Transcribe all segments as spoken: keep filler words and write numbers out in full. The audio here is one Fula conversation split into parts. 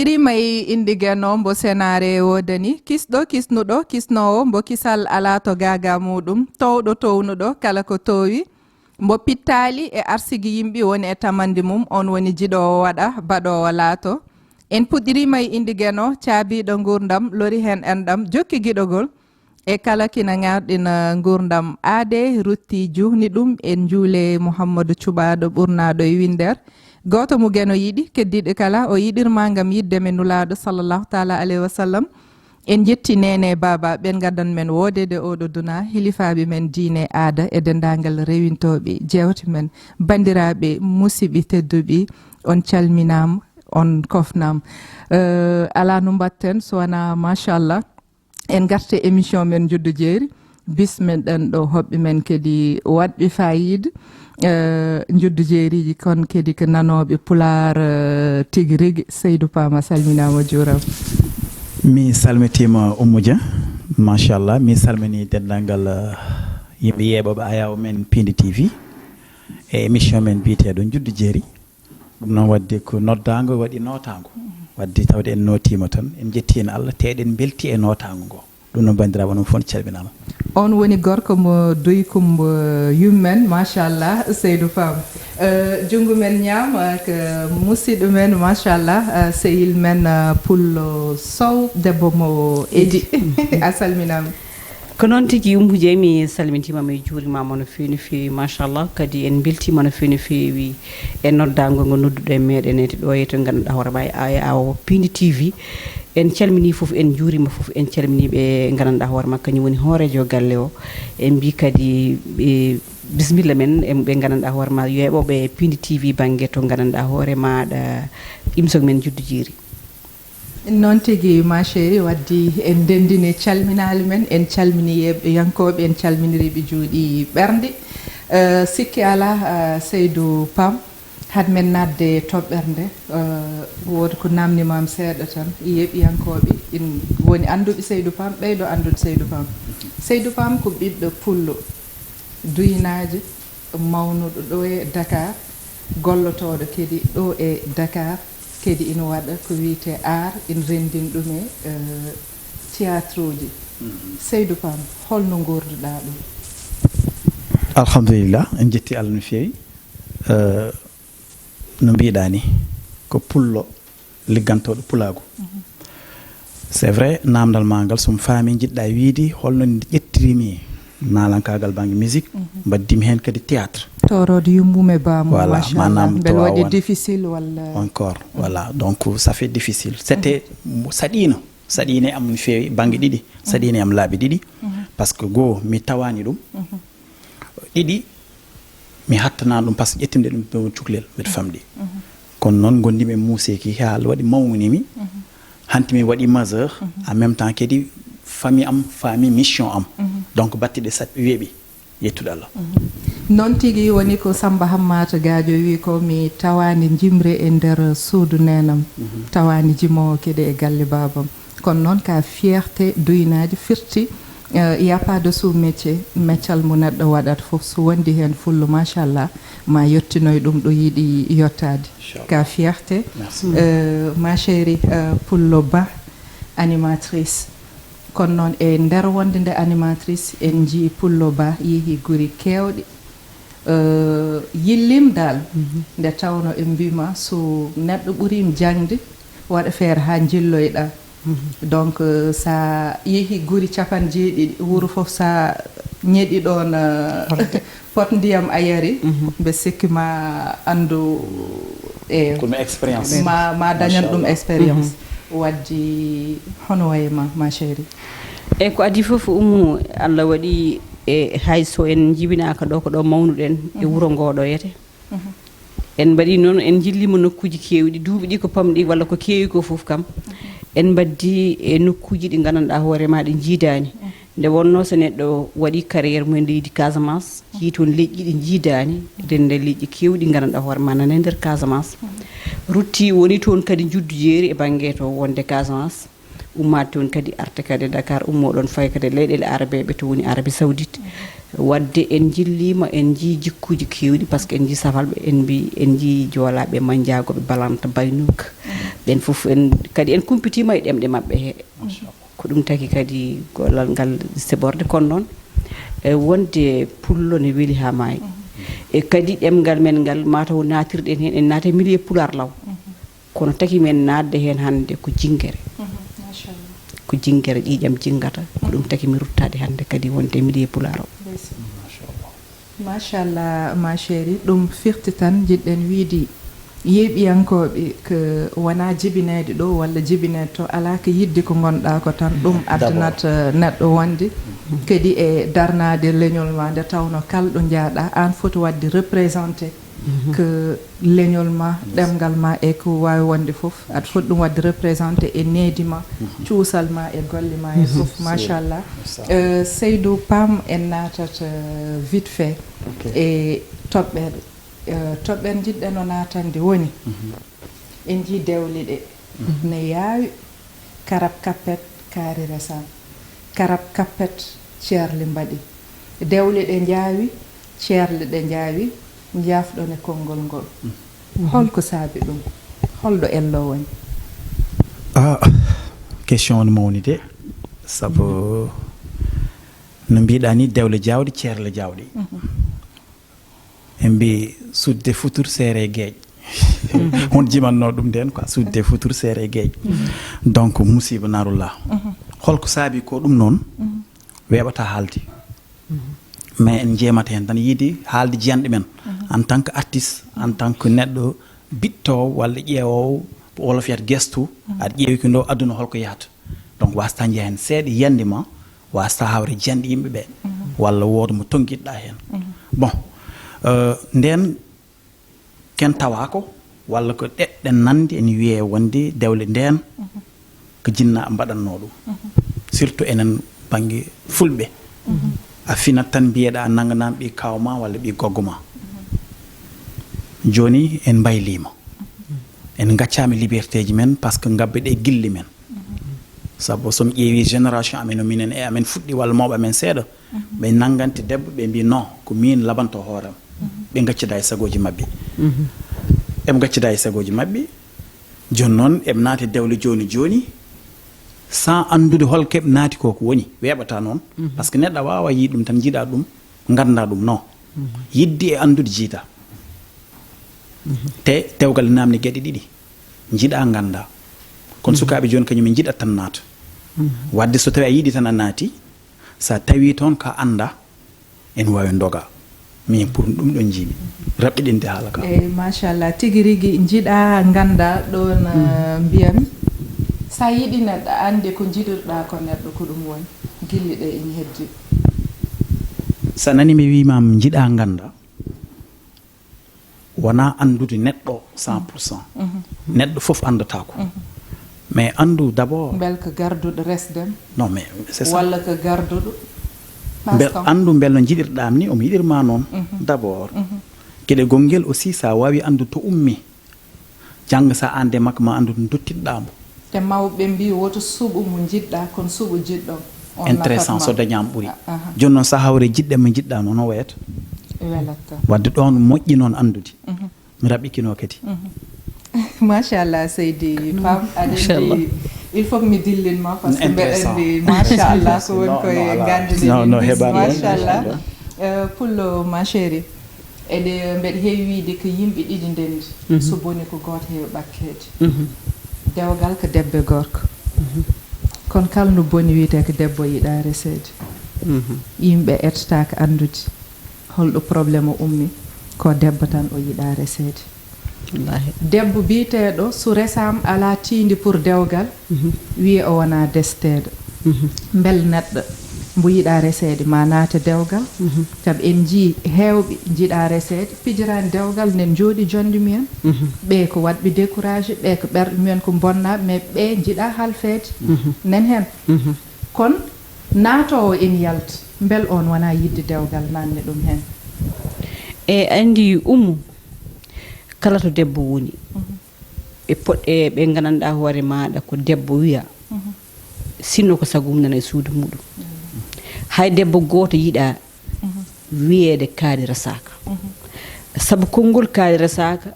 Iriima e indi Geno mbo senaare woodani, kisɗo kisnuɗo kisnoowo mbo kisal alaa to gaagaa muuɗum, toowɗo toownuɗo kala ko toowi, mbo pittaali e arsigi yimɓe woni e tamandi mum, oon woni jiɗoowo waɗa, baɗoowo laato. En puɗɗiriima e indi Geno, caabiiɗo nguurndam, lori heen enɗam, jokki giɗogol. E kala kina ŋaarɗina nguurndam aade, rutti juhni ɗum en njuule Muhammadu Cuɓaaɗo ɓurnaaɗo e winnder. Gooto mo Geno yiɗi, keddiiɗo kala o yiɗirma ngam yiɗde men Nulaaɗo sallallahu taala alayhi wa sallam. En njetti neene e baaba ɓen ngaddan men woodeede oɗo duna, hilifaaɓe men diine aada e denndaangal rewintooɓe jeewte men. Banndiraaɓe, musiɓɓe tedduɓe, on calminaama, on kofnaama. Eh, alaa no mbaɗten so wanaa machallah. En ngarte émission men Njuddu Jeeri, bismen ɗen ɗo hoɓɓe men kadi waɗɓe faayiida, eh, Njuddu Jeeriiji kon kadi ko nanooɓe Pulaar, eh, tigi rigi. Seydou Pam, a salminaama, a juuraama. Mi salmitiima, Oumou Dia, machallah. Mi salmini denndaangal, eh, yimɓe yeeɓooɓe ayaawo men Pindi T V e émission men biyeteeɗo Njuddu Jeeri. Ɗum noon waɗde ko noddaango waɗi nootaango. Waɗde tawde en nootiima tan, en njetti heen Allah, te eɗen mbelti e nootaango ngo. Ɗum noon, banndiraaɓe, onon fof calminaama. On woni gorko mo Duy Kumba yummen, machallah, Seydou Pam. Eh, junngo men ñaamo, eh, ko musiɗɗo men, machallah, eh, sehil men, eh, Pullo Sow, debbo mo Edi. A salminaama. Ko noon tigi, Oumou Dia, mi salmitiima, mi juuriima no feewi, no feewi, machallah. Kadi en mbeltiima no feewi, no feewi e noddaango ngo nodduɗo e meeɗen e ɗo e to ngannduɗaa hoore ma e, e awo Pindi T V. En calminii fof, en njuuriima fof, en calminii ɓe ngannduɗaa hoore ma kañum woni hooreejo galle o. En mbii kadi ɓe bisimilla men e ɓe ngannduɗaa hoore ma yeeɓooɓe Pindi T V bannge to ngannduɗaa hoore maaɗa émission men Njuddu Jeeri. Noon tigi, ma chérie, waddi en ndenndini calminaali men, en calmini yeeɓ-, yankooɓe, en calminiri ɓe juuɗe ɓernde. Eh, sikke alaa, eh, Seydou Pam, had men naatde e toɓɓere nde, eh, woodi ko naamnimaam seeɗa tan, yeeɓiyankooɓe, in woni annduɓe Seydou Pam, ɓeydo anndude Seydou Pam. Seydou Pam ko ɓiɗɗo pullo, duynaajo, mawnuɗo ɗo e Dakar, gollotooɗo kadi ɗo e Dakar, kadi ina waɗa ko wiyetee art, ina renndina ɗum e, eh, théâtre uji. Mhm. Seydou Pam, holno nguurduɗaa ɗum? Alhamdulillah, en njetti Allah no feewi. Eh, no mbiɗaa ni, ko pullo liggantooɗo pulaagu. Mhm. C'est vrai, naamndal maa ngal, so mi faami, njiɗɗaa wiide holno ƴettiri mi naalankaagal bannge musique, mhm, mbaɗdi mi heen kadi théâtre. Tooroode yummum e baamum, voilà, machallah. Maanaam mbele to waɗi wawan difficile walla? Encore, mhm, voilà. Donc, ça fait difficile. C'était, mhm, saɗiino. Saɗiino e am no feewi bannge ɗiɗi. Mhm. Saɗiino e am laabi ɗiɗi. Mhm. Par ce que goo, mi tawaani ɗum. Mhm. Ɗiɗi, mi hattanaani ɗum, par ce que ƴettimi ɗum ɗo cukalel, mbeɗa famɗi. Mhm. Kono noon, ngonndimi e muuseeki haa waɗi mawnimi. Mhm. Hanti mi waɗi majeur, mhm, en même temps kadi famille am, famille mission am. Mhm. Donc, batte ɗe saɗi weeɓi, yettude Allah. Mhm. Noon tigi woni ko Samba Hammata Gadio wi ko, mi tawaani jimre e nder suudu neenam, mhm, tawaani jimoowo kadi e galle baabam. Kono noon, ka fierté duynaaji firti, euh, il y a pas de sous-métier, meccal mo neɗɗo waɗata fof, so wondi heen fullo, machallah, ma yettinoy ɗum ɗo yiɗi yettaade. Inchallah. Ka fierté. Merci. Euh, ma chérie, euh, Pullo Ba, animatrice. Kono noon, e nder wonde nde animatrice, en njii Pullo Ba yehi guri keewɗi. Eh, yillim dal, mhm, nde tawno en mbima so neɗɗo ɓurim jaŋde, waɗa feere haa njilloyɗa. Mhm. Donc, eh, sa yehi guri capanɗe jeeɗiɗi, wuro fof sa ñeɗi ɗon, eh, pot ndiyam a yari, mhm, mbe sikki ma anndu, e ko ɗum expérience. Ma, ma dañan ɗum, machallah, expérience. Mhm. Waddi hono wayi ma, ma chérie? E ko adii fof, Oumou, Allah waɗi e hay so en njibinaaka ɗo, ko ɗo mawnuɗen, e, mhm, wuro ngo ɗo yete. Mhm. En mbaɗi noon, en njilliima nokkuuji keewɗi, duuɓi ɗi ko pamɗi walla ko keewi ko fof kam. Mhm. En mbaddi e nokkuuji ɗi nganndanɗaa hoore ma ɗi njiidaani. Mhm. Nde wonnoo so neɗɗo waɗi carrière mum e leydi Casamance, mhm, yii toon leƴƴi ɗi njiidaani, dennde leƴƴi keewɗi nganndanɗaa hoore ma nana e nder Casamance. Mhm. Rutti woni toon kadi njuddu jeeri e bannge to wonde Casamance. Ummaade toon kadi arta kadi e Dakar, ummoo ɗoon fayi kadi e leyɗeele arabeeɓe to woni Arabie Saoudite. Wadde en njilliima, en njii jikkuuji keewɗi, par ce que en njii safalɓe, en mbi, en njii joolaaɓe, manjaagoɓe, balanta, baynuuk. Ɓen fof en, kadi en kumpitiima e ɗemɗe maɓɓe he. Ko ɗum taki kadi gollal ngal seborde, kono noon, e wonde pullo ne weli haa maayi. E kadi ɗemngal men ngal, mataw naatirɗen heen, en naata e milieu pulaar law. Kono taki men naatde heen hannde ko jinngere. Ko jinngere ƴiiƴam jinngata, ko ɗum taki mi ruttaade hannde kadi wonde e milieu pulaar o. Machallah, ma chérie, ɗum firti tan, njiɗɗen wiide yeeɓiyankooɓe ko wonaa jibineede ɗo walla jibineede to, alaa ko yiɗde ko ngonɗaa ko tan, ɗum addanat neɗɗo wonde kadi e darnaade leñol ma, nde tawno kala ɗo njaaɗaa aan foti waɗde représenté ko leñol ma, ɗemngal ma e ko waawi wonde fof, aɗa foti ɗum waɗde représenté e needi ma, cuusal ma e golle ma e fof, machallah. Euh, Seydou Pam, en naatat euh, vite fait e toɓɓere. Euh, toɓɓere njiɗɗen o naatande woni, en njii dewle ɗe ne yaawi, karab kappet, kaari resaama, karab kappet, ceerli mbaɗi. Dewle ɗe njaawi, ceerli ɗe njaawi, njaafɗon e konngol ngol. Hol ko saabi ɗum? Hol ɗo ello woni? Ah, question no mawni de, sabu no mbiɗa ni, dewle jawɗi, ceerle jawɗi. En mbi sudde futur, seere geej. On jimanno ɗum nden quoi, sudde futur, seere geej. Donc musiba narullah. Holko saabi ko ɗum noon? Weeɓata haalde. Mais en jeemata heen tan yiide haalde jiyanɗe men, en tant que artiste, en tant que neɗɗo biɗtoowo walla ƴeewoowo, ko wolof wiyata gestu, aɗa ƴeewi ko ndo aduna holko yahata. Donc wasata njiya heen seeɗa yiyannde ma, wasata hawre jiyanɗe yimɓe ɓe, walla wooda mo tonngiɗɗa heen. Bon, euh, nden ken tawaako, walla ko ɗeɗɗen nande ene wiyee wonde dewle ndeen ko jinna mbaɗatnoo ɗum. Surtout enen bannge fulɓe, a finat tan mbiyeɗa a nannganama ɓii kaaw ma walla ɓii goggo ma. Jooni en mbayliima, en ngaccaama liberté ji men, par ce que ngabbe ɗe gilli men. Sabu so mi ƴeewi génération amen o minen e amen fuɗɗi walla mawɓe amen seeɗa, ɓe nanngante debbo, ɓe mbi non, ko min labanto hooram. Ɓe ngaccida e sagooji maɓɓe. Eɓe ngaccida e sagooji maɓɓe. Jooni noon eɓe naati dewle jooni jooni, sans anndude hol keɓe naati ko ko woni. Weeɓata noon, par ce que neɗɗo a waawa yiide ɗum tan, njiɗa ɗum, ngannda ɗum, non. Yiɗde e anndude jiida. Te dewgal namni geɗe ɗiɗi, njiɗa, ngannda. Kono sukaaɓe jooni kañum en njiɗat tan naata. Wadde so tawi a yiɗi tan a naati, sa tawi toon ka annda, en waawi ndoga. Min pour ɗum ɗon njiimi, raɓɓiɗinde haala ka. Eyi, machallah, tigi rigi, njiɗa, ngannda, ɗon mbiyami, sa yiɗi neɗɗo, annde ko njiɗirɗa ko neɗɗo ko ɗum woni, gilli ɗe ina heddi. Sa nani mi wiimam njiɗa, ngannda, wonaa anndude neɗɗo cent pour cent. Neɗɗo fof anndataa ko. Mais anndu d'abord. Mbel ko garduɗo resdem? Non, mais c'est ça. Walla ko garduɗo? Mbel anndu mbel no njiɗirɗaam ni, omo yiɗirma noon. D'abord. Geɗe gongel aussi, so a waawi anndude to ummi, jannga so a annde makko, ma anndu to dottiɗɗaa mo. Te mawɓe mbii woto suɓu mo njiɗɗaa, kono suɓu jiɗɗo on. Intéressant, so dañaama ɓuri. Jooni noon, so a hawre jiɗɗe mo njiɗɗaa noon, no wayata? Welata. Wadde ɗoon moƴƴi noon anndude. Mi raɓɓikinoo kadi. Machallah, seydi Pam, aɗa anndi, il faut que mi dillinma, par ce que mbeɗa anndi, machallah, ko woni ko e nganndi. No, no heɓaani. Machallah. Euh, Pullo, ma chérie. Eɗe mbeɗa heewi wiyde ko yimɓe ɗiɗi ndenndi, so boni ko gooto heewi ɓakkeede. Dewgal ko debbo e gorko. Kono kala no boni wiyetee ko debbo yiɗaa reseede. Yimɓe etataake anndude holɗo problème o ummi, ko debbo tan o yiɗaa reseede. Debbo biyeteeɗo so resaama alaa tiindi pour dewgal, wiye o wonaa deseteeɗo. Mbel neɗɗo mbo yiɗaa reseede ma naate dewgal? Sabu en njii heewɓe njiɗaa reseede, pijiraani dewgal, nen njooɗi jonnde mumen. Ɓee ko waɗɓe découragé, ɓee ko ɓerɗe mumen ko bonnaaɓe, mais ɓee njiɗaa halfeede. Nen heen. Kono naatoowo ene yalta, mbel oon wonaa yiɗde dewgal nanni ɗum heen? E anndi Umu, kala to debbo woni, e poɗɗe ɓe nganndanɗaa hoore maaɗa ko debbo wiya, sinno ko sago mum nana e suudu muɗum. Hay debbo gooto yiɗaa wiyeede kaari resaaka. Sabu konngol kaari resaaka,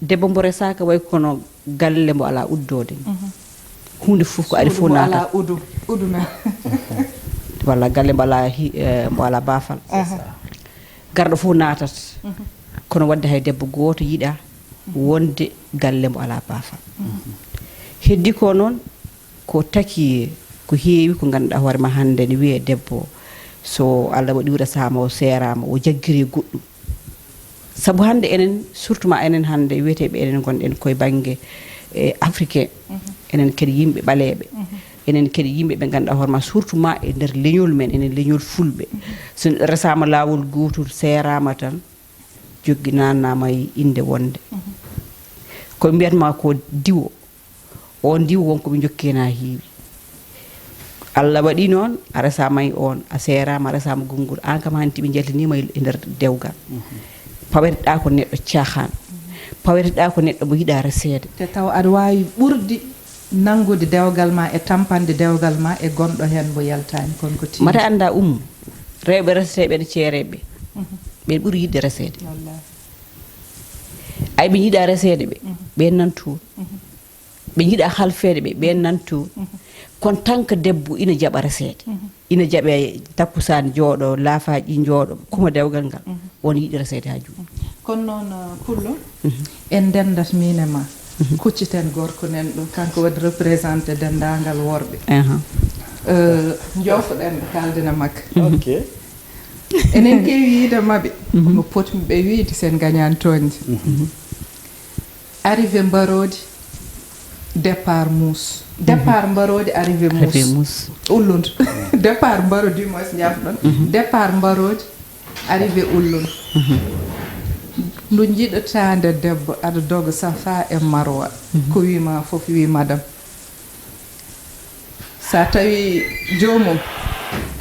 debbo mbo resaaka way kono galle mbo alaa uddoode. Huunde fof ko ari fof naatata. Walla galle mbo alaa hi- eh, mbo alaa baafal. Garɗo fof naatat. Kono waɗde hay debbo gooto yiɗaa wonde galle mbo alaa baafal. Heddi ko noon, ko taki ko heewi ko ngannduɗaa hoore ma hannde ne wiyee debbo, so Allah waɗi resaama, o seeraama, o jaggiri goɗɗum. Sabu hannde enen, surtout ma enen hannde wiyeteeɓe enen ngonɗen koye bannge, e, africain, enen kadi yimɓe ɓaleeɓe, enen kadi yimɓe ɓe ngannduɗaa hoore ma, surtout ma e nder leñol men, enen leñol fulɓe. So neɗɗo resaama laawol gootol, seeraama tan, joggi naannaama e innde wonde. Ko mbiyatma ko diwo, oon diwo won ko ɓe njokki heen haa heewi. Allah waɗi noon, a resaama e oon, a seeraama, a resaama gonngol. Aan kam hanti ɓe njaltiniima e nder dewgal. Paweteɗaa ko neɗɗo caahaan. Paweteɗaa ko neɗɗo mo yiɗaa reseede. Te taw aɗa waawi ɓurdi nanngude dewgal ma e tampanɗe dewgal ma e gonɗo heen mbo yaltaani kon ko tiimi. Mata annda Ummu, rewɓe reseteeɓe ene ceereeɓe. Ɓeen ɓuri yiɗde reseede. Wallaahi. Ay ɓe njiɗaa reseede ɓe, ɓeen nan toon. Ɓe njiɗaa halfeede ɓe, ɓeen nan toon. Kono tan ko debbo ina jaɓa reseede. Ina jaɓa takkusaan jooɗo, laafaaji jooɗo, kuma dewgal ngal. Won yiɗi reseede haa juuti. Kono noon, uh, Pullo, en ndendat miin e ma. Kucciten gorko nan ɗo, kanko waɗi représenté denndaangal worɓe. Aha. Uh, njoofoɗen ɓe kaalden e makko. Ok. Enen keewi yiide maɓɓe. No potmi ɓe wiide sen ngañaani toñde. Arrivé mbaroodi, départ muus. Départ mbaroodi, arrivé muus. Arrivé muus. Ullundu. Départ mbaroodi, du moins, njaafɗon. Départ mbaroodi, arrivé ullundu. Ndu njiɗataande debbo, aɗa doga Safa e Marwa. Ko wii ma fof, wii madame. So a tawi joomum,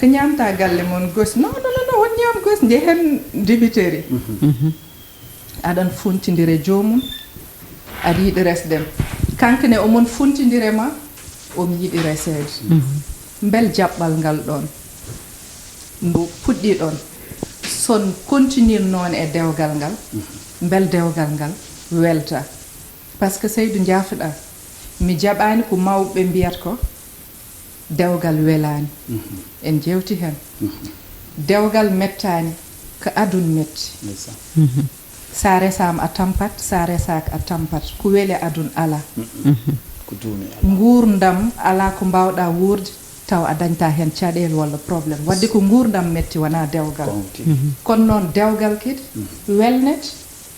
ko ñaamta galle mon gosi? Non, non, non, non, won ñaam gosi, njehen dibiteri. Aɗan funtindire joomum, aɗa yiɗi resde mo. Kanko ne, omon funtindire ma, omo yiɗi reseede. Mbel jaɓɓal ngal ɗon, mbo puɗɗi ɗon, son continuer noon e dewgal ngal, mbel dewgal ngal welta? Parce que Seydou, njaafɗa, mi jaɓaani ko mawɓe mbiyata ko dewgal welaani. En jewti heen. Dewgal mettaani, ko adun metti. Ndeysaan. Sa resaama a tampat, sa resaaka a tampat. Ko weli adun alaa. Ko duumi alaa. Nguurndam alaa ko mbaawɗa wuurde taw a dañta heen caɗeele walla problème. Wadde ko nguurndam metti, wonaa dewgal. Goonga tigi. Kono noon dewgal kadi welnete.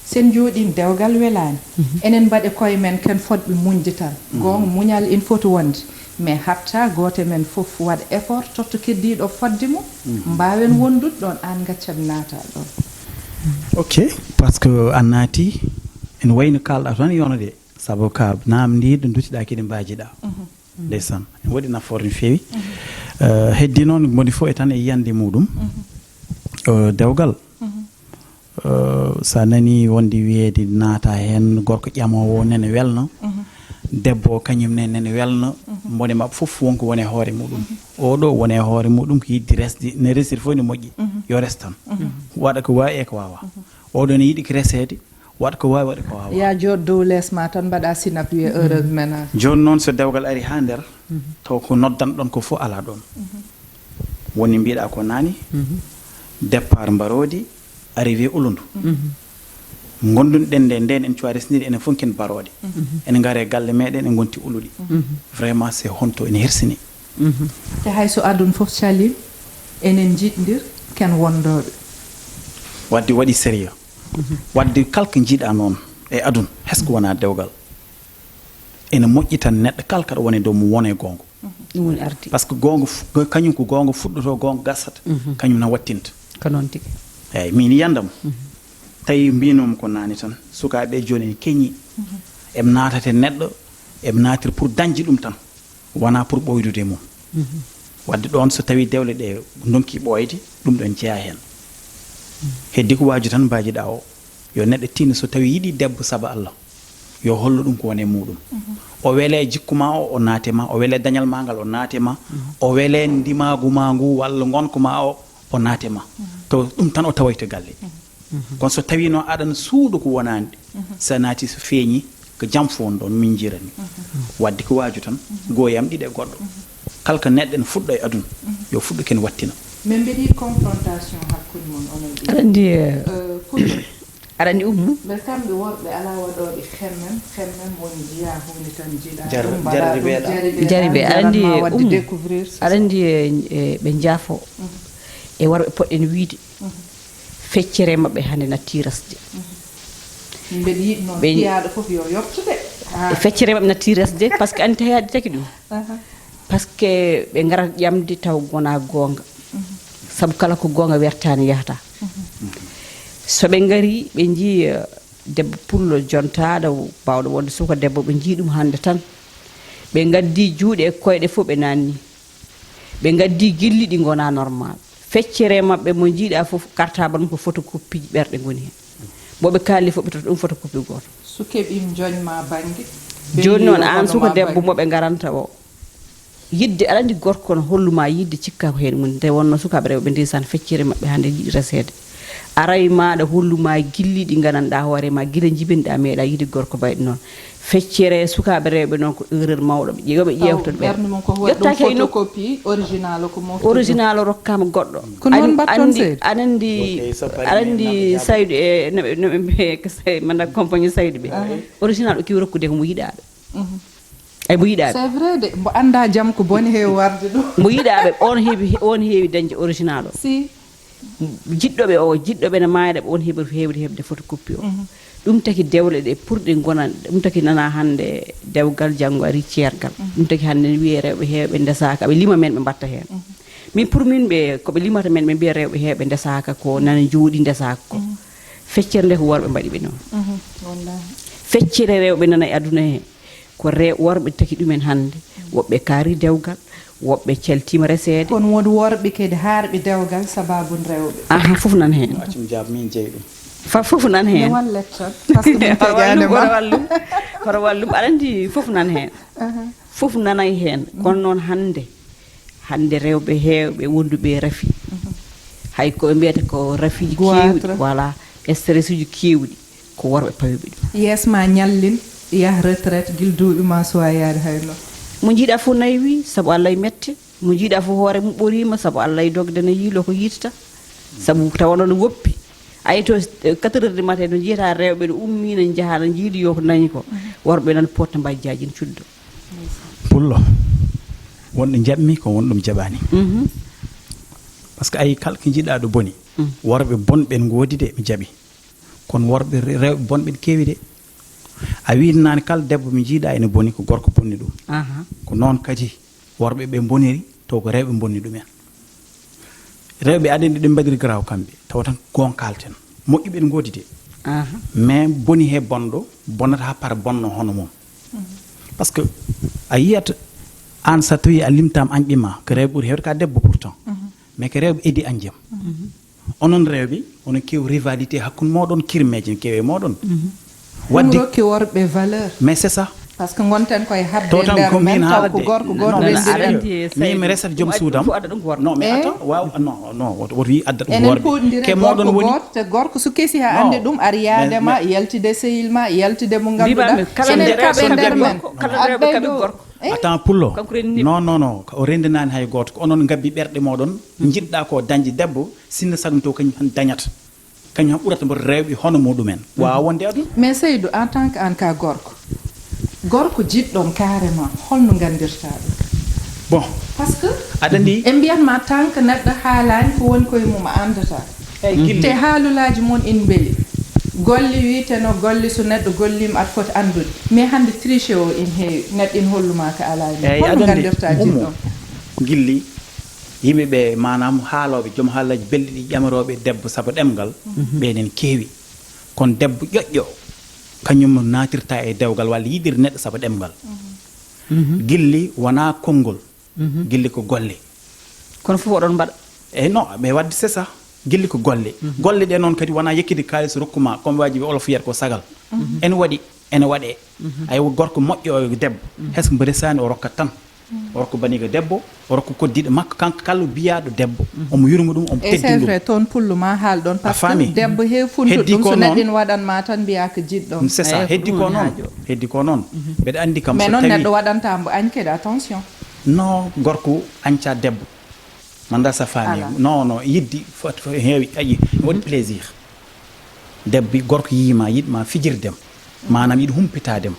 Sen jooɗiima dewgal welaani. Enen mbaɗe koye men ken fotɓe muñde tan. Goonga, muñal ina foti wonde. Mais hatta gooto e men fof waɗa effort, totta keddiiɗo fotde mo, mbaawen wondude ɗon, aan ngacca mi naata ɗon. Ok, parce que a naati, ene wayno kaalɗa tan yonde, sabu ka naamndiiɗo ndutiɗaa kadi mbaajiɗaa. Ndeysaan, ene waɗi nafoore no feewi. Eh, heddi noon, moni fof e tan e yiyannde muɗum. Eh, dewgal. Eh, so a nanii wonde wiyeede naata heen, gorko ƴamoowo o nene welno, debbo o kañum ne nene welno, mbone maɓɓe fof wonko woni e hoore muɗum. Oɗo woni e hoore muɗum ko yiɗde resde, ne resiri fof ne moƴƴi, yo res tan. Waɗa ko waawi e ko waawaa. Oɗo ne yiɗi ko reseede, waɗa ko waawi, waɗa ko waawaa. Ya jooɗ dow lees ma tan, mbaɗa sinap, wiye heureuse ménage. Jooni noon, so dewgal ari haa nder, taw ko noddanɗon ko fof alaa ɗoon. Woni mbiɗa ko naani, départ mbaroodi, arrivé ulundu. Ngondunɗen nde, nden en cuwa resnide, enen fof ken barooɗe. Ene ngare galle meɗen, en ngonti uluɗi. Vraiment, c'est honto, ene hersini. Te hay so adun fof cali, enen njiɗndir, ken wondooɓe. Wadde waɗi sérieux. Wadde kala ko njiɗa noon e adun, hesgo wona dewgal. Ene moƴƴi tan neɗɗo kala kaɗa wone dow mum, wone goonga. Ɗum woni arti. Parce que goonga fu-, ko kañum ko goonga fuɗɗoto, goonga gasata, kañum na wattinta. Ko noon tigi. Eyyi, min yiyandam. Tawi mbinomi ko naani tan, sukaaɓe jooni ene keñi. Eɓe naatata e neɗɗo, eɓe naatira pour dañde ɗum tan. Wona pour ɓoydude e mum. Wadde ɗoon, so tawi dewle ɗe ndonki ɓooyde, ɗum ɗon jeyaa heen. Heddi ko waaju tan mbaajiɗaa o. Yo neɗɗo tinno, so tawi yiɗi debbo saabu Allah, yo hollu ɗum ko woni e muɗum. O wele jikku ma o, o naate ma. O wele dañal ma ngal, o naate ma. O wele ndimaagu ma ngu walla ngonka ma o, o naate ma. To ɗum tan o tawayta galle. Kono so tawino aɗana suuɗo ko wonaani, so naati so feeñi, ko jam fof on ɗon min njirani. Wadde ko waaju tan, gooyam ɗiɗi e goɗɗo. Kala ko neɗɗo ene fuɗɗo e aduna, yo fuɗɗo ken wattina. Min mbiɗi confrontation hakkunde mon onon ɗiɗi. Aɗa anndi, eh, Eh, Pullo. Aɗa anndi Ummu? Mais kamɓe worɓe alaa waɗooɓe xemmem, xemmem woni njiyaa huunde tan njiɗaa Jar- ɗum mbaɗaa jarri ɗum beeɗa. Jari ɓe Jari ɓe, aɗa anndi jaranma waɗde Ummu? Découvrir. Aɗa anndi, eh, eh, ɓe njaafo. E worɓe poɗɗen wiyde. Feccere maɓɓe hannde natti resde. Mbeɗa yiɗ noon piyaaɗo fof yo yoftude. E feccere maɓɓe natti resde, par ce que anndi tawi aɗa taki ɗum. Par ce que ɓe ngarat ƴamde taw gona goonga. Sabu kala ko goonga wertaani yahata. So ɓe ngari ɓe njii eh, debbo pullo jontaaɗo baawɗo wonde suka debbo ɓe njii ɗum hannde tan. Ɓe ngaddi juuɗe e koyɗe fof ɓe naanni. Ɓe ngaddi gilli ɗi ngona normal. Feccere maɓɓe mo njiiɗa fof cartable mum ko photocopie ji ɓerɗe ngoni heen. Mo ɓe kaaldi fof ɓe totta ɗum photocopie gooto. So keɓiima njoñma bannge. Jooni noon aan suka debbo mo ɓe ngaranta o. Yidde aɗa anndi gorko no holluma yidde cikka ko heen woni nde wonno sukaaɓe rewɓe ndeysaan feccere maɓɓe hannde yiɗi reseede. Aray maaɗa holluma gilli ɗi ngananɗa hoore ma gila njibinɗa meeɗa yiide gorko bayɗo noon. Feccere sukaaɓe rewɓe noon ko erreur mawɗo ɓe ƴe- yoɓe ƴeewtan ɓe. Ɓernde mum ko waɗi ɗum Yottaaki hay nokku. Photocopie original ko moftude. Original o rokkaama goɗɗo. Ko noon Aɗa- mbaɗton aɗa anndi- seydi. Aɗa anndi Yo, kay, so bari aɗa min anndi naɓa jaabo. Saydu e noɓe noɓe mbiye ko say manda compagnie saydu ɓe. Original o kewi rokkude ko mo yiɗaaɓe. Ay mo yiɗaaɓe. C'est vrai de, mbo annda jam ko boni heewi warde ɗum. Mo yiɗaaɓe on heewi on heewi dañde original o. Si. Jiɗɗoɓe o jiɗɗoɓe no maayɗa ɓe on heewi heewde heɓde photocopie o. Ɗum taki dewle ɗe pour ɗe ngona ɗum taki nana hannde dewgal janngo ari ceergal. Ɗum taki hannde ne wiyee rewɓe heewɓe ndesaaka ɓe lima men ɓe mbatta heen. Min pour min ɓe ko ɓe limata men ɓe mbiya rewɓe heewɓe ndesaaka ko nana njooɗi ndesaaka ko. Feccere nde ko worɓe mbaɗi ɓe noon. Feccere rewɓe nana e aduna he. Ko rew worɓe taki ɗumen hannde, woɓɓe kaari dewgal, woɓɓe caltiima reseede. Kono won worɓe kadi haarɓe dewgal sababun rewɓe. Aha, fof nan heen. Acim Diab min jeyi ɗum. Fa fof nan heen. Mi wallet tan, parce que min keƴaani ma. Hoto wallum, hoto wallum, aɗa anndi fof nan heen. Fof nanay heen, kono noon hannde, hannde rewɓe heewɓe wonduɓe e rafi. Hay ko ɓe mbiyata ko rafiiji keewɗi, voilà, stress uji keewɗi. Ko worɓe pawiɓe ɗum. Yees ma ñallin, yah retraite gila duuɓi ma suwa yaade hayno. Mo njiiɗa fof naywi sabu Allah e mette, mo njiiɗa fof hoore mum ɓoriima sabu Allah e dogde no yiilo ko yiitata. Sabu tawa noon woppi. Ay to quatre heures du matin no njiyata rewɓe no ummi no njaha no njiidi yo ko nañi ko. Worɓe nan potta mbajjaji no cuddo. Pullo wonɗo jaɓmi ko wonɗum jaɓani. Parce que ayi kala ko njiɗa ɗo boni worɓe bonɓe ngoodi de mi jaɓi. Kono worɓe rewɓe bonɓe ne keewi de. A wiinnaani kala debbo mi njiiɗa ene boni ko gorko bonni ɗum. Ko noon kadi worɓe ɓe mboniri taw ko rewɓe mbonni ɗumen. Rewɓe aɗa anndi ɗo ɓe mbaɗiri garaaw kamɓe tawa tan goonga kaalten. Moƴƴuɓe ene ngoodi de. Mais boni he bonɗo bonata haa para bonno hono mum. Parce que a yiyat aan so tawii a limtaama añɓe ma ko rewɓe ɓuri heewde ka debbo pourtant. Mais ko rewɓe edi añjam. Onon rewɓe onon keewi rivalité hakkunde mooɗon kirmeeje ne keewi e mooɗon. Wadde rokki worɓe valeur. Mais c'est ça. Parce que ngonten koye habde nder men taw ko gorko goto resdi. Min mi resat joom suudam. Non mais attends waaw non non woto wi adda ɗum worɓe ke mooɗon woni. Te gorko so kesi ha ande ɗum ari yaade ma yaltide sehil ma yaltide mo ganduɗa enen kaɓe nder men. Abbey ɗo. Attends pullo. Non non non o rendinani hay goto ko onon ngabbi ɓerɗe moɗon. Jiɗɗa ko dañde debbo sinno sagum to kañum tan dañata. Kañum tan ɓurata mboɗo rewɓe hono muɗumen wawa wonde aduna. Mais Saydou en tant que an ka gorko gorko jiɗɗon carrément holno gandirta ɗum? Bon. Parce que aɗa andi e mbiyatma tant que neɗɗo haalani ko woni koye mum a andata. Te haalulaji mon in beeli golle wiiteno golle so neɗɗo gollima aɗa foti andude mais hande triche o in heewi neɗɗo in holluma ko alani. Eyyi aɗa andi ummo gilli yimɓe ɓe manam haaloɓe joom haalaji belɗi ɗi ƴamaroɓe debbo saabu ɗemgal ɓen en keewi kono debbo ƴoƴƴo kañum natirta e dewgal walla yiɗir neɗɗo saabu ɗemgal gilli wona konngol gilli ko golle. Kono fof oɗon mbaɗa. Eyyi non mais wadde c'est ça. Gilli ko golle. Golle ɗe noon kadi wona yekkude kaalis rokkuma comme waji ɓe olof wiyata ko sagal. Ene waɗi ene waɗe. Aywa gorko moƴƴo e debbo. Hesko mbo resani o rokkat tan. O rokku baniiga debbo, o rokku koddiiɗo makko, kanko kala biyaaɗo debbo, omo yurma ɗum, omo E c'est teddina ɗum. Vrai, toon pullo ma haal ɗon, A parce que faami? Debbo heewi funtude Heddi ɗum, ko so noon. Neɗɗo ina waɗan ma tan, mbiyaa ko jiɗɗo. C'est ça, Eyi, ko heddi ɗum ko woni noon. Haaju. Heddi ko noon. Mbeɗa anndi kam Mais so noon tawi neɗɗo waɗanta mbo añ kadi, attention. No gorko añca debbo. Manda sa faami. Ala. Non, non, yiddi fot, fot, heewi, ayi, waɗi plaisir. Debbi, gorko yiima, yiɗma fijirdem. Maanaam yiɗi humpitaadem.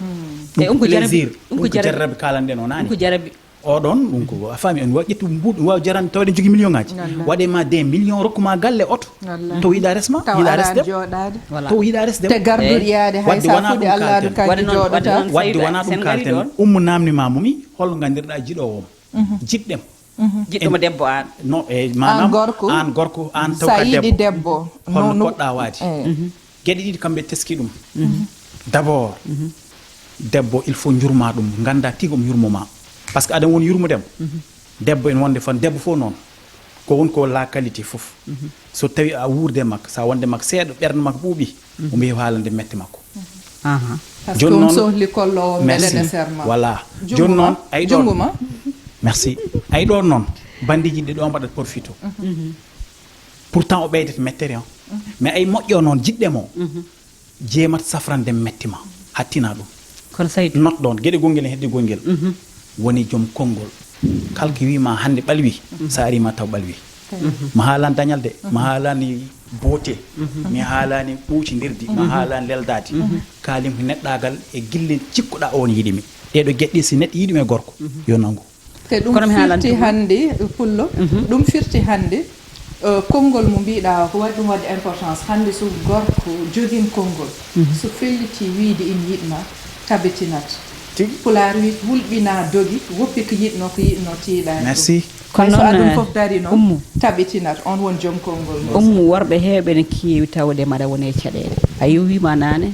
Ɗum E ko ɗum ko jarabi, plaisir, ɗum ɗum ko ko jarabi. Jarrabi kaalanɗen o naani. Ɗum ko jarabi. Oɗon, ɗum ko, a faami, en wa-, ƴettu mbuuɗu, waawi jarande, tawde jogii million ŋaaji. Wallahi. Waɗe ma des millions, rokku ma galle, oto. Wallahi. Taw yiɗa resma, Taw yiɗa alaani resde. Jooɗaade. Voilà. Taw yiɗa resde. Te garduɗo Eyi. Yaade hay Wadde sa wonaa fuɗi ɗum Allah kaalten. Aɗum kanko Waɗi noon, waɗi jooɗata. Noon Wadde Saydu, wonaa ɗum sen ngari kaalten. Ɗoon. Ummu namni ma mumi, hol ngandirɗa jiɗoowo mo? Jiɗɗem. Jiɗɗo mo debbo aan. No, e maanaam, Aan gorko. Aan gorko, aan Sa tawka yiɗi debbo. Debbo. Holno No, no, poɗɗa waade? Eyi. Geɗe ɗiɗi kamɓe teski ɗum. D'abord, debbo, il faut njurma ɗum, ngannda tigi omo yurmo ma. Parce que aɗa woni yurmudem. Debbo ene wonde fan, debbo fof noon. Ko woni ko la qualité fof. So tawi a wuurde makko, sa wonde makko seeɗa, ɓernde makko ɓuuɓi, omo heewi haalande mette makko. Aha. Parce Jooni que on noon, sohli kollowo merci. Meɗen e serma. Voilà. Junngo Jooni noon, ma. Ayi ɗoon. Junngo ma. Merci. Ayi ɗoon noon, banndiji ɗi ɗo mbaɗat profito. Pourtant o ɓeydata mettere on. Mais ay moƴƴo noon, jiɗɗe mo. Jeemat safrande metti ma, hattina ɗum. Kono Saydu. Not ɗoon, geɗe gongel e hedde gongel. Woni joom konngol. Kala ko wiima hannde ɓalwi, so ari ma taw ɓalwi. Ma haalani dañal de, ma haalani boote, mi haalani ɓuucindirdi, ma haalani leldaade. Kaalim ko neɗɗaagal e gille cikkuɗa o won yiɗi mi. Ɗee ɗo geɗe si neɗɗo yiɗi mi e gorko, yo nanngu. Te ɗum Kono mi haalani firti ɗum. Hannde, Pullo, ɗum firti hannde, eh, konngol mo mbiɗa ko waɗi ɗum waɗde importance. Hannde so gorko jogin konngol, so felliti wiide ina yiɗma, tabitinat. Tigi. Pulaar wi hulɓina dogi, woppi ko yiɗno, ko yiɗno tiiɗaani ɗum. Merci. Kono Hay so noon, aduna eh, fof dari noon, Ummu. Tabitinat, on won joom konngol ngol. Ummu, worɓe heewɓe ne keewi tawde mbaɗa woni e caɗeele. A yowii ma naane,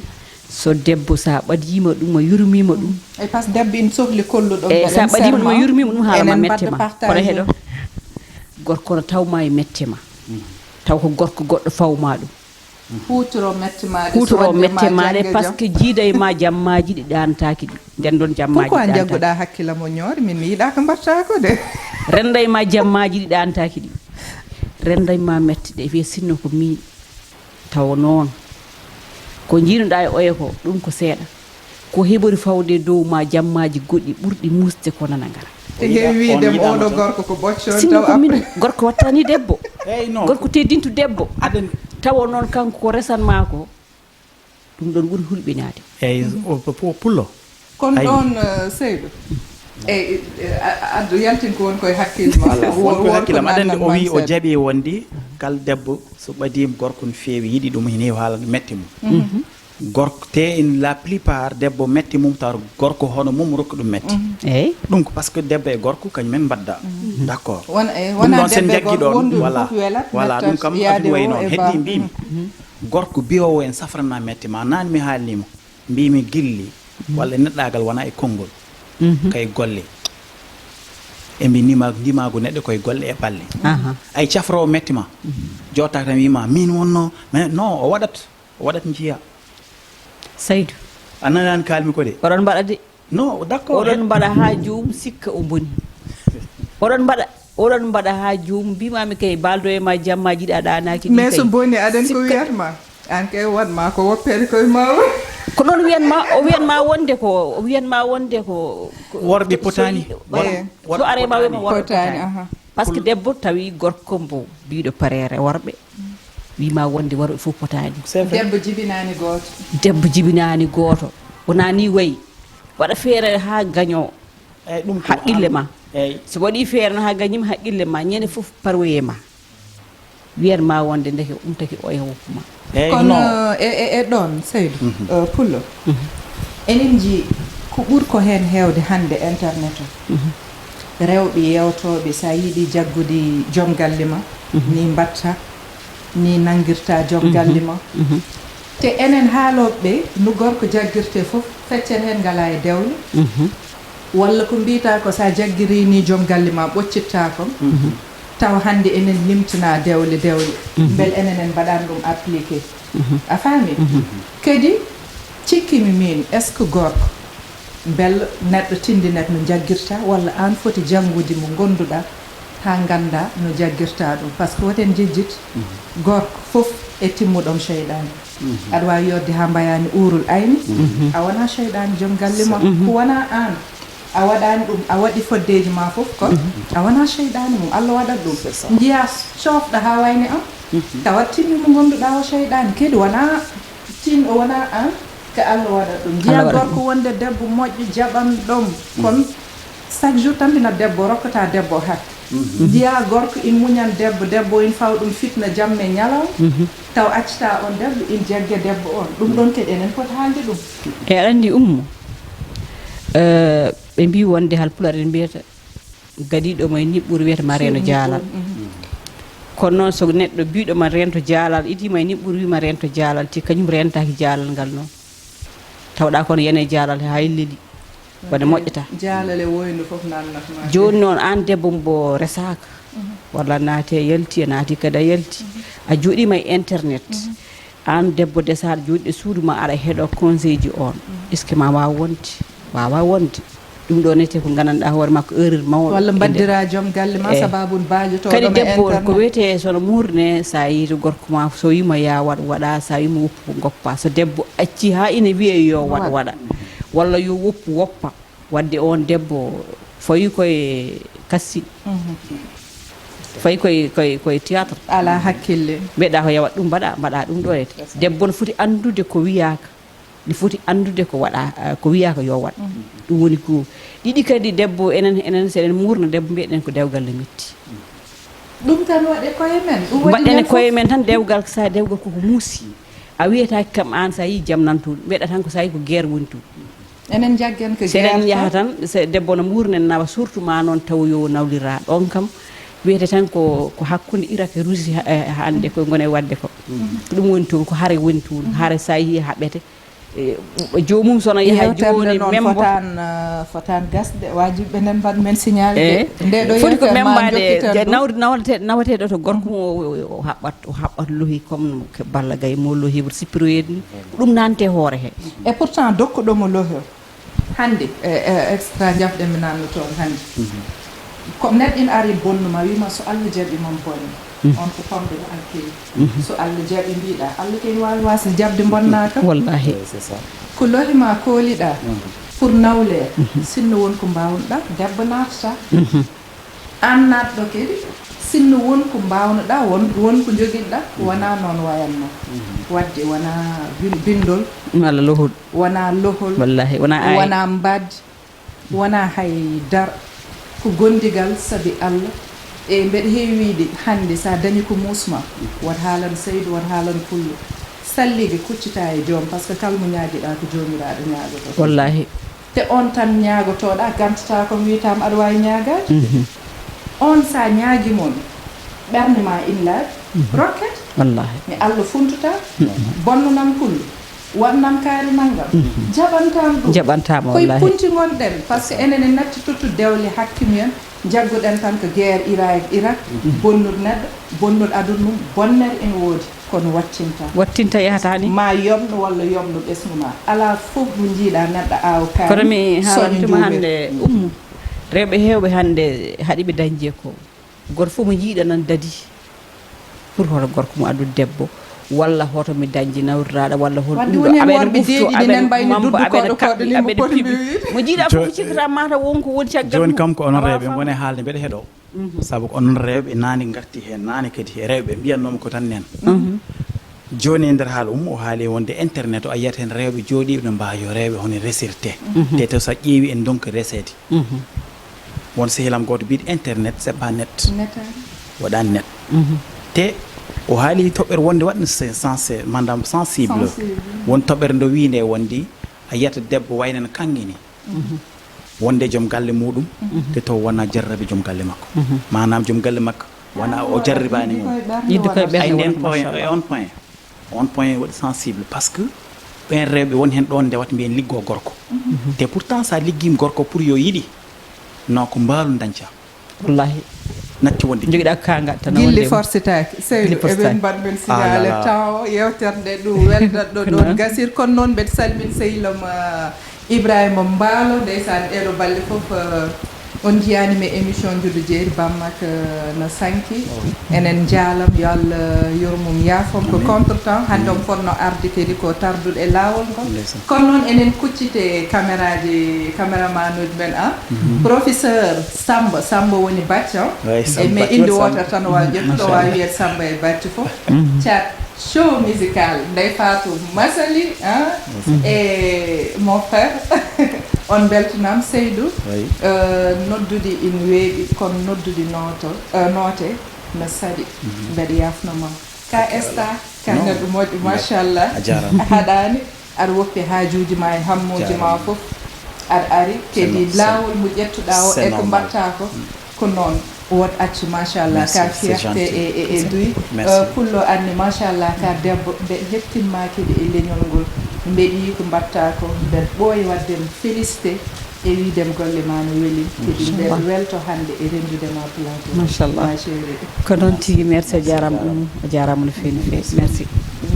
so debbo, so a ɓadiima ɗum, a yurmiima ɗum. E par ce que debbo ina sohli kolluɗo Eyi, mbeɗen so a ɓadiima ɗum, a serma, yurmiima ɗum, haala ma enen mette mbaɗa ma. Kono partagé. Heɗo, gorko no taw ma e mette ma. Taw ko gorko goɗɗo faw ma ɗum. Huutoro mette ma ɗe, so Huutoro waɗde ma mette ma ɗe, jannge par ce jam. Que jiida e ma jammaaji ɗi ɗaantaaki ɗi. Nden ɗon jammaaji Pourquoi ɗi ɗaantaaki. Njagguɗa hakkille mo ñoori? Min mi yiɗa ko mbaɗta ko de. Rennda e ma jammaaji ɗi ɗaantaaki ɗi. Rennda e ma mette ɗe, wiya sinno ko mi taw noon. Ko njiinuɗa e oya ko, ɗum ko seeɗa. Ko heɓori fawde e dow ma jammaaji goɗɗi ɓurɗi muusde ko nana ngara. Te heewi wiide oɗo gorko ko bocco on. Sinno taw ko min, après. Gorko wattani debbo. Eyyi, non. Gorko teddintu debbo. Aɗen. Tawa noon kanko ko resan ma ko, ɗum ɗon ɓuri hulɓinaade. Eyyi, o, o, o pullo. Kono Aywa. Ɗoon, eh, seyɗo. E, e, a, a, addu yaltin ko won koye hakkille ma. Voilà, Wo-, won koye won hakkille ko ma. Aɗa anndi nannan o wi o mansal. Jaɓi wonde kala debbo so ɓadiima gorko no feewi, yiɗi ɗum, ene heewi haalande mette mum. Mhm. Gorko, te in la plupart debbo mette mum taw gorko hono mum rokki ɗum mette. Mhm. Eyyi. Ɗum ko parce que debbo e gorko kañum en mbadda. Mhm. D'accord. Won-, e, Ɗum wona ɗon sen debbo e jaggi gorko ɗon, wondude voilà. Fof welat, Voilà, mettat, ɗum kam yaade aduna o wayi noon. E heddi ba. Mbimi. Mhm. Gorko biyowo en safrana mette ma, naan mi haalnima. Mbimi gilli, walla neɗɗaagal wona e konngol. Mhm. Kay golle. E mbi nima, ndimaagu neɗɗo koye golle e balle. Aha. Ay cafrowo metti ma. Mhm. Jotta tan wima, min wonno, mais non, o waɗat, o waɗat njiya. Saydu. A nanani kalmi ko de? Oɗon mbaɗa de. Non, d'accord. Oɗon mbaɗa haa joomum sikka o boni. Oɗon mbaɗa, oɗon mbaɗa haa joomum mbimami kay baldo e ma jammaji ɗi a ɗanaki ɗi. Mais kay. So boni aɗen ko sikka wiyatma. An kay waɗma ko woppere koye ma o. Ko noon wiyanma, o wiyanma wonde ko, o wiyanma wonde ko, ko. Worɓe so potaani, yiɗi-, wor-, eh, wor-, so are ma wiyma potaani. Worɓe potaani, potaani. Aha. Parce que debbo tawi gorko mbo biɗo parere worɓe. Wima wonde worɓe fof potaani. C'est vrai. Debbo jibinani gooto. Debbo jibinani gooto. Wona ni wayi. Waɗa feere ha gaño. Eyyi, ɗum ko haqqille am. Ma. Eyyi. So waɗi feere no ha gañima haqqille ma, ñande fof paroye ma. Wiyan ma wonde ndeke umtake oya woppu ma. Eyyi, kono no. E, e, e ɗon, Seydou, mhm, eh, Pullo, mhm, enen njii ko ɓuri ko heen heewde hannde internet o. Mhm. Rewɓe yeewtooɓe, so a yiɗi jaggude joom galle ma, mhm, ni mbatta, ni nanngirta joom, mhm, galle ma. Mhm. Te enen haalooɓe ɓe, no gorko jaggirte fof, feccere heen ngalaa e dewle. Mhm. Walla ko mbiytaa ko, so a jaggirii ni joom galle ma ɓoccitta ko. Mhm. Tawa hannde enen limtina dewle, dewle. Mhm. Mbele enen en mbaɗaani ɗum appliqué. Mhm. A faami? Mhm. Kadi cikkimi min, est-ce que gorko Bel neɗɗo tindinet no jaggirta, walla aan foti janngude mo ngonnduɗaa haa ngannda no jaggirta ɗum. Parce que woten jejjit, gorko fof e timmuɗom seyɗaani. Aɗa waawi yodde haa mbayaani uurul ayni, a wonaa seyɗaani joom galle ma. Ko wonaa aan, a waɗaani ɗum, a waɗi foddeeji ma fof, kon a wonaa seyɗaani mum, Allah waɗat ɗum. Njiyaa coofɗa haa wayni am, tawa timmi mo ngonnduɗaa o seyɗaani, kadi wonaa tin, o wonaa aan, ko Allah waɗat ɗum. Njiyaa gorko wonde debbo moƴƴo, jaɓan ɗom, kon chaque jour tan mbina debbo rokkata debbo hakke. Njiyaa gorko ina muñan debbo, debbo ina fawa ɗum fitna jamma e ñalawma, taw accata on debbo ina jagga debbo on. Ɗum ɗon kadi enen poti haalde ɗum. E aɗa anndi Ummu, eh, ɓe mbii wonde hal Pulaar en mbiyata, gadiiɗo ma e niɓɓuru wiyata ma reeno jaalal. Kono noon so neɗɗo biiɗo ma reento jaalal, idii ma e niɓɓuru wii ma reento jaalal, te kañum reentaaki jaalal ngal noon. Tawɗaa kono yana e jaalal haa e leli. Wonde moƴƴata. Jaalal e woyndu fof naatnat ma. Jooni noon aan debbo mbo resaaka, walla naati a yalti, a naati kadi a yalti, a jooɗiima e internet, aan debbo desaaɗo jooɗiɗo e suudu ma aɗa heɗo conseil ji on. Est-ce que ma waaw wonde? Waawaa wonde. Ɗum ɗo nete ko nganndanɗaa hoore makko erreur mawɗo. Walla mbaddiraa joom galle ma sababu baajo to kadi ɗo ma debbo on ko internet. Wiyetee so no muurne, so a yii to gorko ma, so wiima yaa waɗ, waɗa, so wiima woppu, ngoppa. So debbo acci haa ina wiyee yo waɗ, waɗa, walla yo woppu, woppa. Wadde on debbo fawi koye kassi, fawi koye, koye, koye théâtre. Alaa hakkille. Mbiɗa ko yawat ɗum mbaɗa, mbaɗa ɗum ɗo e. Debbo no foti anndude ko wiyaaka, ne foti anndude ko waɗa, eh, ko wiyaaka yo waɗ. Ɗum woni ko ɗiɗi kadi debbo, enen, enen so eɗen muurna debbo mbiyeɗen ko dewgal ne metti. Ɗum tan waɗe koye men. Ɗum waɗi mbaɗɗen e men koye fof. Men tan dewgal, so dewgal koko muusi. A wiyataake kam aan so a yii jam nan toon. Mbiyeɗa tan ko so a yii ko guerre woni toon. Enen jaggen ko so eɗen guerre yaha tan. Tan, so debbo no muurnen nawa, surtout ma noon taw yo nawlira. Ɗon kam wiyete tan ko, ko hakkunde Irak e Russie ha-, eh, hannde ko ngone waɗde ko. Ko ɗum woni toon, ko hare woni toon. Hare so a yii haɓete. Eh, joomum so no yaha. Yewtere jooni nde noon membo. Fotaan, eh, fotaan gasde, wajibi ɓe nen mbaɗ men signal. Eh, de, nde ɗo foti ko yewtere ma membaade, jokkitan de ɗum. Nawde, nawate-, nawateɗo to gorko mum o, o, o haɓɓat, o haɓɓat lohi comme ke balla gay mo lohi wot sippiroyeede ni. Ko ɗum nante hoore he. Et pourtant dokkuɗo mo lohi o. Hannde, e, e, extra jafɗe mi nanno toon hannde. Ko neɗɗo ina ari bonnuma, wima so Allah jaɓi mon bonne. On ko famɗuɗo alkeri. So Allah jaɓi mbiɗa, Allah kay waawi wasde jaɓde bonnaka. Wallahi. Eh, c'est ça. Ko lohima kooliɗa pour nawle, sinno won ko mbawnuɗa, debbo naatata. Aan naatɗo kadi, sinno won ko mbawnuɗa, won, won ko jogiɗɗa, wona noon wayanno. Wadde wona bin-, bindol. Walla lohol. Wona lohol. Wallahi, wona aay. Wona mbad, wona hay dar. Ko gondigal sabi Allah. E mbeɗa heewi wiide hannde, so a dañi ko muusma, wat haalan Saydu, wat haalan Pullo. Sallige kuccita e joom, par ce que kala mo ñaagiɗa ko joomiraaɗo ñaagoto. Wallahi. Te on tan ñaagotoɗa, gantata kon wiitam aɗa waawi ñaagaade. On sa ñaagi mon, ɓernde ma ina laaɓi, rokkete. Wallahi. Mi Allah funtuta, bonnunam Pullo. Waɗnam kaari nanngam. Jaɓantaam ɗum. Jaɓantaama, koye wallahi. Punti ngonɗen, par ce que enen en natti tottude dewle hakkimi en, jagguɗen tan ko guerre Irak, Irak, bonnude neɗɗo, bonnude aduna mum, bonnere ene woodi, kono wattinta. Wattinta yahata ni. Ma yomno walla yomno ɓesngu ma. Alaa fof mo njiiɗa neɗɗo aawo kaari. Kono mi haalantuma hannde Ummu. Rewɓe heewɓe hannde haɗi ɓe dañde ko. Gooto fof mo njiiɗa nan dadi pour hoto gorko mum addu debbo, walla hoto mi dañde nawriraɗo, walla hoto. Wadde ɗum ɗo woni hen aɓeɗe worɓe ɓufto, deeɗiɗi aɓeɗe nen mbayni mambo, duddu aɓeɗe koɗo koɗo kaɓɓi, ni mo aɓeɗe poti piɓi. Mbiwi. Mo jiiɗa fof ko cikkata mata won ko woni caggal. Joni mum kam ko onon rewɓe ngone haalde mbeɗa heɗo. Sabu ko onon rewɓe naane garti hen, naane kadi he rewɓe mbiyannoma ko tan nen. Joni e nder haala Ummu o haali wonde internet o a yiyat hen rewɓe jooɗiɓe no mbawi yo rewɓe hono resirte. Te to sa ƴeewi en donc resede. Won sehilam gooto biiɗo internet, c'est pas net. Net. Waɗaani net. Te o haali toɓɓere wonde waɗno se-, sense, maanaam sensible. Sensible. Won toɓɓere ndo wiinde wonde a yiyata debbo wayno no kanngini. Wonde joom galle muɗum, te taw wona jarrabi joom galle makko. Maanaam joom galle makko wona o jarribaani mo. Yidde koye ɓernde. Ay, nden point, on point. On point waɗi sensible parce que ɓen rewɓe won hen ɗon ndewata mbiyen liggo gorko. Te pourtant sa liggima gorko pour yo yiɗi, no ko mbaalu dañca. Wallahi. Natti wonde jogiɗa kanga tan. Gilli wonde forcetaki. Seydu, gilli forcetaki. Eɓen mbaɗ men signalé taw yewtere nde ɗum weldat ɗo ɗon gasir. Kono noon mbeɗa salmin sehilom, ah, Ibrahima Mbaalo, ndeysaan, ɗeeɗo balɗe fof, eh, on njiyaani mi émission Njullu Jeeri Bammak, eh, no sanki. Enen njaalam, yo Allah yurmum, yaafom, ko contretemps. Hannde on fotno arde kadi ko tarduɗo e laawol ngol. Kono noon enen kuccite caméraji, caméraman uji men, a professeur Samba, Samba woni bacca. E mais indi wootere tan waawi ƴettude, waawi wiyeede Samba e bacci fof. Chat show musical, Ndeye Fatou Massaly, hein, et mon frère. On mbeltanaama, Seydou. Euh, noddude ina weeɓi, kono noddude nooto, euh, noote no saɗi. Mbeɗa yaafno ma. Ka esta, ka neɗɗo moƴƴo, machallah. A jaaraama. A haɗaani, aɗa woppi haajuuji ma e hammuuji ma fof. Aɗa ari, kadi laawol mo ƴettuɗaa o e ko mbaɗtaa ko, ko noon. Wot accu, machallah, ka fierté e, e, e duy. Euh, Pullo anni, machallah, ka debbo, mbe hettinma kadi e leñol ngol. Mbeɗi ko mbaɗta ko, mbeɗa ɓooyi waɗde félicité e wiidem golle ma no weli. Kadi mbeɗa welto hannde e renndude ma plateau. Machallah. Ma chérie. Ko noon tigi, merci, a jaaraama, Oumou, a jaaraama no feewi, no feewi. Merci.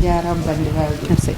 Jaaraama, banndiraaɓe. Merci.